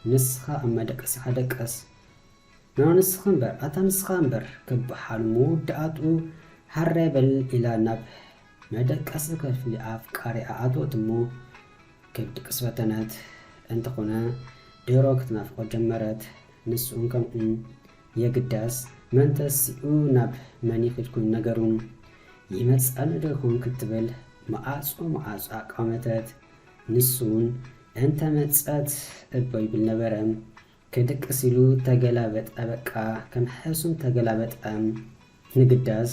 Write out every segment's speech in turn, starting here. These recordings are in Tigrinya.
ንስኻ ኣብ መደቀሲኻ ደቀስ፣ ኖ ንስኻ እምበር፣ ኣታ ንስኻ እምበር ክበሃል፣ መወዳእትኡ ሃረ በል ኢላ ናብ መደቀሲ ክፍሊ ኣፍቃሪኣ ኣተወት እሞ ክድቅስ ፈተነት። እንተኾነ ድሮ ክትናፍቆ ጀመረት። ንሱን ከምኡ። የግዳስ መን ተሲኡ ናብ መን ይኺድ ኮይኑ ነገሩ? ይመጽኣኒ ዶ ይኾን ክትብል መዓጾ መዓጾ ኣቋመተት። ንሱን እንተ መጸት እቦ ይብል ነበረ። ክድቅስ ኢሉ ተገላበጠ፣ በቃ ከም ሕሱም ተገላበጠ። ንግዳስ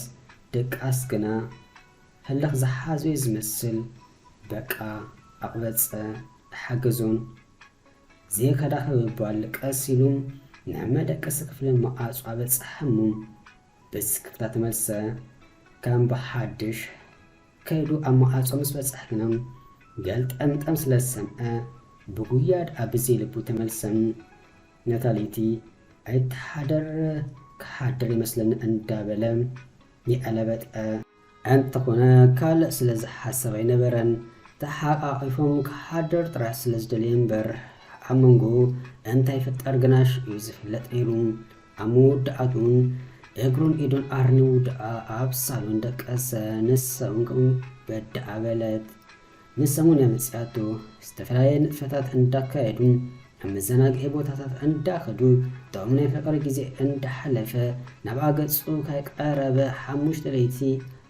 ድቃስ ግና ህልኽ ዝሓዞ እዩ ዝመስል። በቃ ኣቕበጸ፣ ሓገዞን ዘይከዳ ክብባል ቀስ ኢሉ ናብ መደቀሲ ክፍሊ መዓጹ ኣበጽሐ እሞ ብስክፍታ ተመልሰ። ከም ብሓድሽ ከይዱ ኣብ መዓጹ ምስ በጽሐ ግና ገልጠምጠም ስለ ዝሰምዐ ብጉያ ደኣ ብዘይ ልቡ ተመልሰ። ነታ ለይቲ ኣይትሓደር ክሓድር ይመስለኒ እንዳበለ ይዕለበጠ። እንተኾነ ካልእ ስለ ዝሓሰብ ኣይነበረን። ተሓቃቒፎም ክሓድር ጥራሕ ስለ ዝደለየ እምበር ኣብ መንጎ እንታይ ይፍጠር ግናሽ እዩ ዝፍለጥ ነይሩ። ኣብ መወዳእትኡን እግሩን ኢዱን ኣርኒዉ ደኣ ኣብ ሳሎን ደቀሰ። ንሳ እውን ከምኡ በድኣ በለት። ንሰሙን እያ መጺኣቶ። ዝተፈላለየ ንጥፈታት እንዳካየዱ ኣብ መዘናግዒ ቦታታት እንዳኸዱ ጥዑም ናይ ፍቕሪ ግዜ እንዳሓለፈ ናብኣ ገጹ ከይቀረበ ሓሙሽተ ለይቲ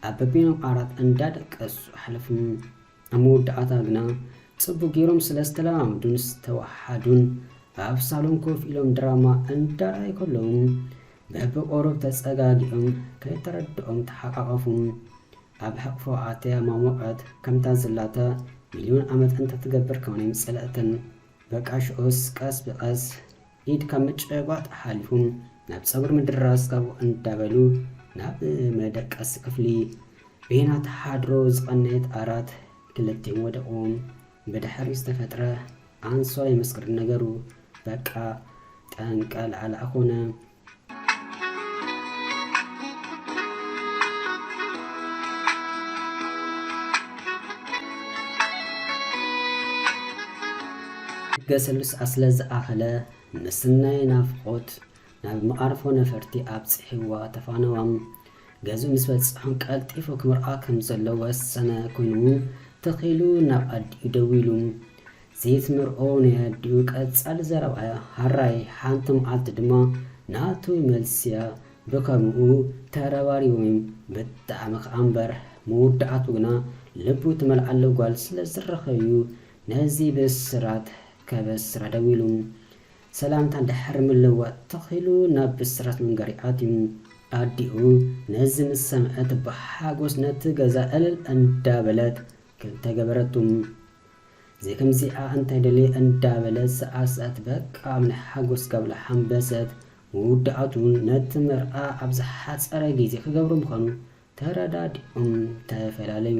ኣብ በቢኖም ዓራት እንዳደቀሱ ኣሕለፉ። ኣብ መወዳእታ ግና ጽቡቕ ገይሮም ስለ ዝተለማመዱን ዝተወሓዱን ኣብ ሳሎን ኮፍ ኢሎም ድራማ እንዳረኣዩ ከለዉ በብቆሩብ ተጸጋጊኦም ከይተረድኦም ተሓቃቐፉ። ኣብ ሕቕፎ ኣትያ ማሞቐት። ከምታ ዝላታ ሚልዮን ዓመት እንተትገብር ከማን ኣይምጸለእትን። በቃ ሽዑስ ቀስ ብቐስ ኢድ ካብ ምጭባጥ ሓሊፉ ናብ ጸጉሪ ምድራስ ካብኡ እንዳበሉ ናብ መደቀሲ ክፍሊ ቤና ተሓድሮ ዝቐነየት ዓራት ክልቲኦም ወደቑ። ብድሕሪኡ ዝተፈጥረ ኣንሶላ ይመስክር ነገሩ። በቃ ጠንቀልዓላዕ ኮነ። ገሰሉስ ኣስለ ዝኣኸለ ምስናይ ናፍቆት ናብ መዓርፎ ነፈርቲ ኣብጽሕዋ ተፋነዋም። ገዝኡ ምስ በጽሑን ቀልጢፉ ክምርኣ ከም ዘሎ ወሰነ ኮይኑ ተኺሉ ናብ ኣዲኡ ደዊሉ። ዘይትምርኦ ናይ ኣዲኡ ቀጻሊ ዘረባ እያ። ሃራይ ሓንቲ መዓልቲ ድማ ናቱ መልስያ ብከምኡ ተረባሪቦም እዮም። ብጣዕሚ ከኣ እምበር መወዳእቱ ግና ልቡ ትመልኣሉ ጓል ስለ ዝረኸብዩ ነዚ ብስራት ከበስራ ደዊሉ። ሰላምታ ድሕሪ ምልዋጥ ተኺሉ ናብ ብስራት መንገሪ ኣትዩ። ኣዲኡ ነዚ ምስ ሰምዐት ብሓጎስ ነቲ ገዛ እልል እንዳበለት ክልተ ገበረቱ። ዘይከምዚኣ እንታይ ደልየ እንዳበለት ሰኣሰኣት በቃ ኣብ ናይ ሓጎስ ጋብላ ሓንበሰት። መወዳእቱ ነቲ መርኣ ኣብ ዝሓጸረ ግዜ ክገብሩ ምዃኑ ተረዳዲኦም ተፈላለዩ።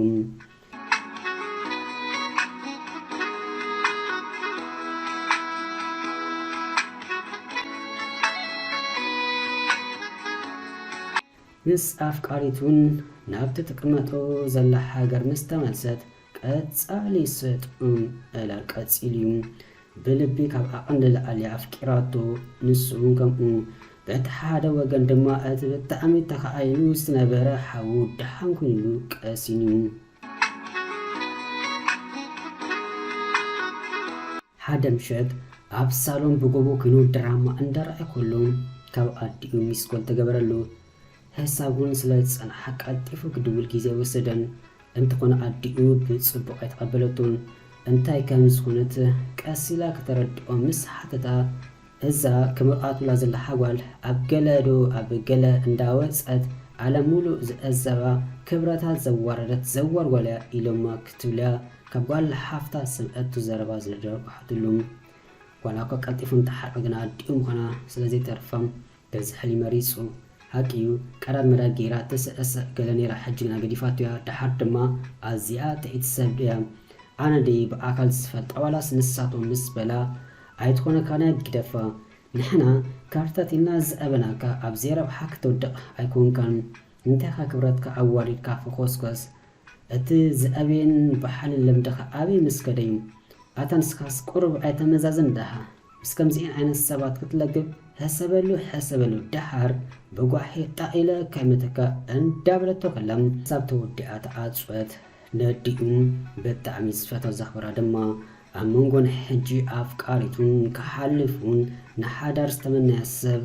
ምስ ኣፍቃሪቱን ናብቲ ትቅመጦ ዘላ ሃገር ምስ ተመልሰት ቀጻሊ ስጡም ዕላል ቀጺሉ እዩ። ብልቢ ካብ ዓቐን ንላዕሊ ኣፍቂራቶ፣ ንሱ እውን ከምኡ። በቲ ሓደ ወገን ድማ እቲ ብጣዕሚ ተኻኢሉ ዝነበረ ሓዉ ደሓን ኮይኑሉ ቀሲኑ። ሓደ ምሸት ኣብ ሳሎን ብጎቦ ኮይኑ ድራማ እንዳረኣየ ከሎ ካብ ኣዲኡ ሚስኮል ተገበረሉ። ሕሳብ እውን ስለ ዝጸንሓ ቀልጢፉ ክድውል ግዜ ኣይወሰደን። እንተኾነ ኣዲኡ ብጽቡቕ ኣይተቐበለቶን። እንታይ ከም ዝኾነት ቀስ ኢላ ከተረድኦ ምስ ሓተታ፣ እዛ ክምርኣቱላ ዘላ ሓጓል ኣብ ገለ ዶ ኣብ ገለ እንዳወጸት ዓለም ሙሉእ ዝዕዘባ ክብረታት ዘዋረደት ዘዋር ጓል እያ ኢሎማ ክትብልያ ካብ ጓል ሓፍታ ዝሰምዐቶ ዘረባ ዝደርጓሓትሉ። ጓል እኳ ቀልጢፉ እንተሓርቐ ግና ኣዲኡ ምዃና ስለ ዘይተርፋ በዚ ሕልሚ መሪጹ። ሓቂ እዩ፣ ቀዳድ መዳድ ገይራ ትስዕስዕ ገለ ነይራ፣ ሕጂ ግና ገዲፋቶ እያ። ደሓር ድማ ኣዝያ ጥዕይቲ ሰብ እያ። ኣነ ደይ ብኣካል ዝፈልጣ ዋላስ ንሳቶም ምስ በላ ኣይትኾነካን እያ ግደፋ። ንሕና ካርታት ኢልና ዝኣበናካ ኣብ ዘይረብሓ ክትወድቕ ኣይኮንካን። እንታይኻ ክብረትካ ኣዋሪድካ ፈኾስኮስ? እቲ ዝኣበየን ብሓልን ልምድኻ ኣበይ ምስ ከደ እዩ? ኣታ ንስኻስ ቁሩብ ኣይተመዛዝን ደሃ? ምስ ከምዚኤን ዓይነት ሰባት ክትለግብ ሕሰበሉ፣ ሕሰበሉ፣ ደሓር ብጓሒ ጣቒለ ከመተካ እንዳበለቶ ከላ፣ ሳብ ተወዲኣ ተዓጽወት። ነዲኡን ብጣዕሚ ዝፈትዋ ዘኽብራ ድማ ኣብ መንጎ ናይ ሕጂ ኣፍቃሪቱን ክሓልፍ እውን ንሓዳር ዝተመነያ ሰብ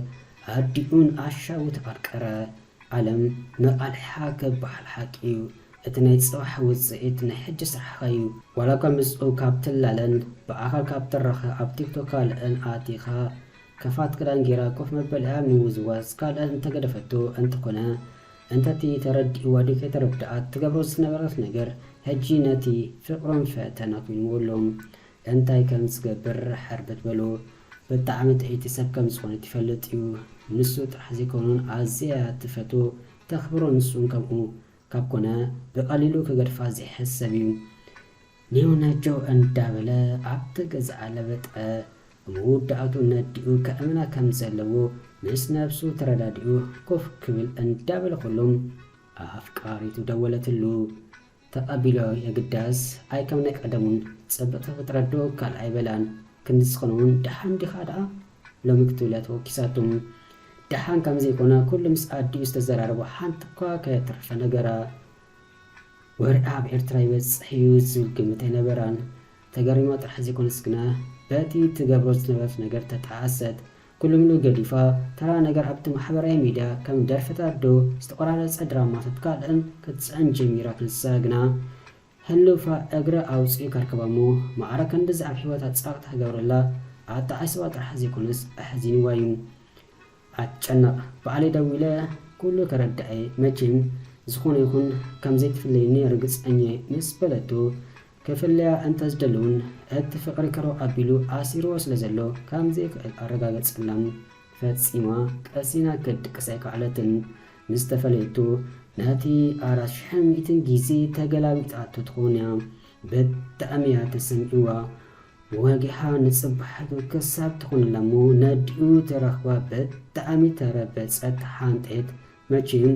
ኣዲኡን ኣሻቡ ተቐርቀረ። ዓለም መቓልሕኻ ክበሃል ሓቂ እዩ። እቲ ናይ ጽባሕ ውጽኢት ናይ ሕጂ ስራሕኻ እዩ። ዋላ እኳ ምስኡ ካብ ትላለን ብኣኻል ካብ ትራኸ ኣብ ቲክቶክ ካልእን ኣቲኻ ከፋት ክዳን ጌራ ኮፍ መበሊኣ ምውዝዋዝ ካልእን እንተገደፈቶ እንተኾነ እንተቲ ተረዲእዋ ድዩ ከይተረድኣ ትገብሮ ዝነበረት ነገር ሕጂ ነቲ ፍቕሮም ፈተና ኮይንዎ ኣሎ። እንታይ ከም ዝገብር ሕርበት በሎ። ብጣዕሚ ጥዕይቲ ሰብ ከም ዝኾነት ይፈልጥ እዩ። ንሱ ጥራሕ ዘይኮኑን ኣዝያ ትፈትዎ ተኽብሮ ንሱን ከምኡ ካብ ኮነ ብቐሊሉ ክገድፋ ዘይሕሰብ እዩ። ኔው ነጆ እንዳበለ ኣብቲ ገዛ ኣለበጠ። መወዳእቱ ነዲኡ ከእምና ከም ዘለዎ ምስ ነብሱ ተረዳዲኡ ኮፍ ክብል እንዳበለ ከሎ ኣፍቃሪቱ ደወለትሉ። ተቐቢሎ የግዳስ ኣይ ከም ናይ ቀደሙን ጽብቕቲ ፍጥረት ዶ ካልእ ኣይበላን። ክንዲ ዝኾነ እውን ደሓን ዲኻ ደኣ ሎሚ ክትብላ ተወኪሳቱ። ደሓን ከም ዘይኮነ ኩሉ ምስ ኣዲኡ ዝተዘራረቦ ሓንቲ እኳ ከየትርፈ ነገራ። ወርቂ ኣብ ኤርትራ ይበጽሕ እዩ ዝብል ግምት ኣይነበራን። ተገሪማ ጥራሕ ዘይኮነስ ግና በቲ ትገብሮ ዝነበረት ነገር ተጣኣሰት። ኩሉ ምሉ ገዲፋ ተራ ነገር ኣብቲ ማሕበራዊ ሚድያ ከም ደርፍታት ዶ ዝተቆራረጸ ድራማታት ካልእን ክትጽዕን ጀሚራ ክንሳ ግና ሕሉፋ እግረ ኣውጺኡ ከርከባ እሞ ማዕረ ክንድዚ ኣብ ህይወታ ጸቕጢ ክገብረላ ኣተዓስባ ጥራሕ ዘይኮነስ ኣሕዚንዋ እዩ። ኣትጨነቕ፣ ባዕለይ ደዊለ ኩሉ ከረድኣ እየ። መቸም ዝኾነ ይኹን ከም ዘይትፍለየኒ ርግጸኛ እየ ምስ በለቶ፣ ክፍለያ እንተዝደሊ እውን እቲ ፍቕሪ ከረው ኣቢሉ ኣሲርዎ ስለ ዘሎ ከም ዘይክእል ኣረጋገጸላን ፈጺማ ቀሲና ክትድቅስ ኣይከኣለትን። ምስ ተፈለየቶ ነቲ ኣራት ሽሕን ሚእትን ግዜ ተገላቢጣቶ ትኸውን እያ። ብጣዕሚ እያ ተሰሚዕዋ። ወጊሓ ንጽባሒቱ ክሳብ ትኾነላ እሞ ነዲኡ ተረኽባ ብጣዕሚ ተረበጸት፣ ተሓንጠየት። መቸም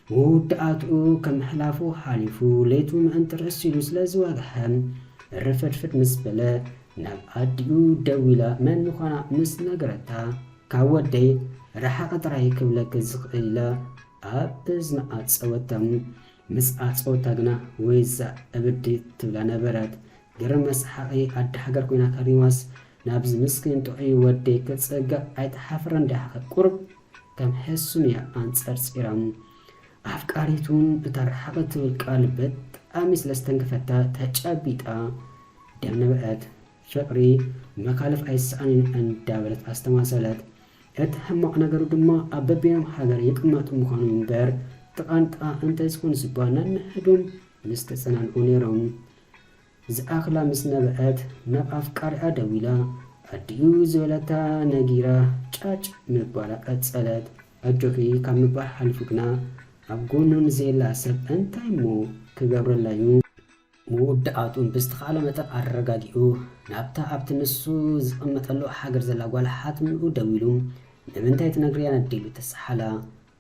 መወዳእትኡ ከምሕላፉ ሓሊፉ ለይቱ ምእንቲ ርእሱ ኢሉ ስለ ዝወግሐ ርፍድፍድ ምስ በለ ናብ ኣዲኡ ደዊላ መን ምዃና ምስ ነገረታ ካብ ወደይ ርሓቒ ጥራይ ክብለኪ ዝኽእል ኢላ ኣብ እዝና ኣጸወታ። ምስ ኣጸወታ ግና ወይዛ እብዲ ትብላ ነበረት። ግርም መስሓቒ ኣደ ሃገር ኮይና ከሪማስ ናብዚ ምስኪን ጥዑይ ወደይ ክጽጋዕ ኣይተሓፍረን ዲኻ? ቁሩብ ከም ሕሱም እያ ኣንጸርጺራ። ኣፍቃሪቱን እታ ርሓቕ ትብል ቃል ብጣዕሚ ስለ ዝተንከፈታ ተጨቢጣ ደም ነበዐት። ፍቕሪ መካልፍ ኣይሰኣንን እንዳበለት ኣስተማሰለት። እቲ ሕማቕ ነገሩ ድማ ኣብ በቢኖም ሃገር ይቕመጡ ምዃኑ እምበር ጥቓን ጥቓ እንተዝኾኑስ እባ ነንሕዶም ምስ ተጸናንዑ ነይሮም። ዝኣኽላ ምስ ነበዐት ናብ ኣፍቃሪኣ ደዊላ ኣዲኡ ዝበለታ ነጊራ ጫጭ ምባላ ቀጸለት። ኣጆኺ ካብ ምባል ሓሊፉ ግና ኣብ ጎኑ ንዘየላ ሰብ እንታይ እሞ ክገብረላ እዩ? መወዳእትኡ ብዝተኻእሎ መጠን ኣረጋጊኡ ናብታ ኣብቲ ንሱ ዝቕመጠሉ ሃገር ዘላ ጓል ሓትንኡ ደዊሉ ንምንታይ ትነግርያ ነዲሉ ተሰሓላ።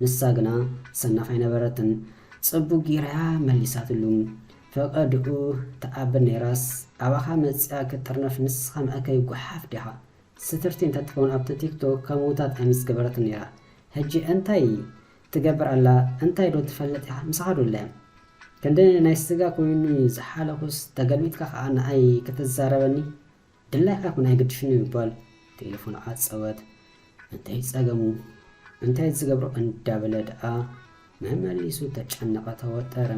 ንሳ ግና ሰናፍ ኣይነበረትን። ጽቡቕ ጌራ እያ መሊሳትሉ። ፈቐድኡ ተኣብል ነይራስ ኣባኻ መጺኣ ክትጥርነፍ ንስኻ መእከይ ጓሓፍ ዲኻ? ስትርቲ እንተትኸውን ኣብቲ ቲክቶክ ከምኡታት ኣይምስገበረትን ነይራ። ሕጂ እንታይ ትገብር ኣላ? እንታይ ዶ ትፈልጥ ኢኻ? ምሳኻ ዶ ኣላ እያ? ክንዲ ናይ ስጋ ኮይኑ ዝሓለኹስ ተገልቢጥካ ኸኣ ንኣይ ክትዛረበኒ? ድላይካ ይኹን ኣይግድሽን ብምባል ቴሌፎን ዓጸወት። እንታይ ጸገሙ? እንታይ ዝገብሮ እንዳበለ ደኣ መመሊሱ ተጨነቐ፣ ተወጠረ።